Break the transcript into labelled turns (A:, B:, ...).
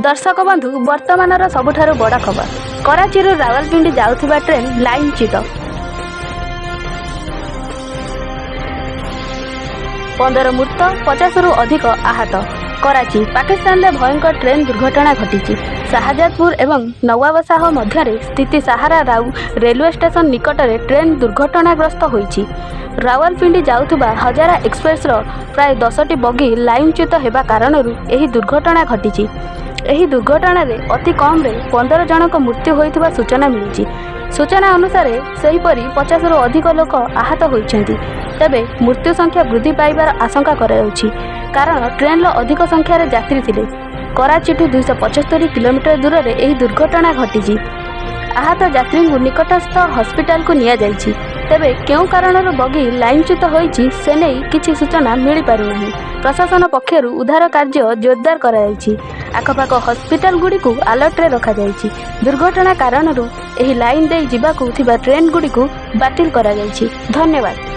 A: ଦର୍ଶକ ବନ୍ଧୁ, ବର୍ତ୍ତମାନର ସବୁଠାରୁ ବଡ଼ ଖବର, କରାଚିରୁ ରାୱଲପିଣ୍ଡି ଯାଉଥିବା ଟ୍ରେନ୍ ଲାଇନଚ୍ୟୁତ। 15 ମୃତ, 50ରୁ ଅଧିକ ଆହତ। କରାଚି, ପାକିସ୍ତାନରେ ଭୟଙ୍କର ଟ୍ରେନ୍ ଦୁର୍ଘଟଣା ଘଟିଛି। ଶାହଜାଦପୁର ଏବଂ ନୱାବଶାହ ମଧ୍ୟରେ ସ୍ଥିତ ସାହାରା ରାଉ ରେଲୱେ ଷ୍ଟେସନ ନିକଟରେ ଟ୍ରେନ୍ ଦୁର୍ଘଟଣାଗ୍ରସ୍ତ ହୋଇଛି। ରାୱଲପିଣ୍ଡି ଯାଉଥିବା ହଜାରା ଏକ୍ସପ୍ରେସର ପ୍ରାୟ 10ଟି ବଗି ଲାଇନଚ୍ୟୁତ ହେବା କାରଣରୁ ଏହି ଦୁର୍ଘଟଣା ଘଟିଛି। ଏହି ଦୁର୍ଘଟଣାରେ ଅତି କମରେ 15 ଜଣଙ୍କ ମୃତ୍ୟୁ ହୋଇଥିବା ସୂଚନା ମିଳିଛି। ସୂଚନା ଅନୁସାରେ, ସେହିପରି 50ରୁ ଅଧିକ ଲୋକ ଆହତ ହୋଇଛନ୍ତି। ତେବେ ମୃତ୍ୟୁ ସଂଖ୍ୟା ବୃଦ୍ଧି ପାଇବାର ଆଶଙ୍କା କରାଯାଉଛି, କାରଣ ଟ୍ରେନ୍ର ଅଧିକ ସଂଖ୍ୟାରେ ଯାତ୍ରୀ ଥିଲେ। କରାଚିଠୁ 275 କିଲୋମିଟର ଦୂରରେ ଏହି ଦୁର୍ଘଟଣା ଘଟିଛି। ଆହତ ଯାତ୍ରୀଙ୍କୁ ନିକଟସ୍ଥ ହସ୍ପିଟାଲକୁ ନିଆଯାଇଛି। ତେବେ କେଉଁ କାରଣରୁ ବଗି ଲାଇନଚ୍ୟୁତ ହୋଇଛି, ସେନେଇ କିଛି ସୂଚନା ମିଳିପାରୁନାହିଁ। ପ୍ରଶାସନ ପକ୍ଷରୁ ଉଦ୍ଧାର କାର୍ଯ୍ୟ ଜୋରଦାର କରାଯାଇଛି। ଆଖପାଖ ହସ୍ପିଟାଲଗୁଡ଼ିକୁ ଆଲର୍ଟରେ ରଖାଯାଇଛି। ଦୁର୍ଘଟଣା କାରଣରୁ ଏହି ଲାଇନ୍ ଦେଇ ଯିବାକୁ ଥିବା ଟ୍ରେନ୍ଗୁଡ଼ିକୁ ବାତିଲ କରାଯାଇଛି। ଧନ୍ୟବାଦ।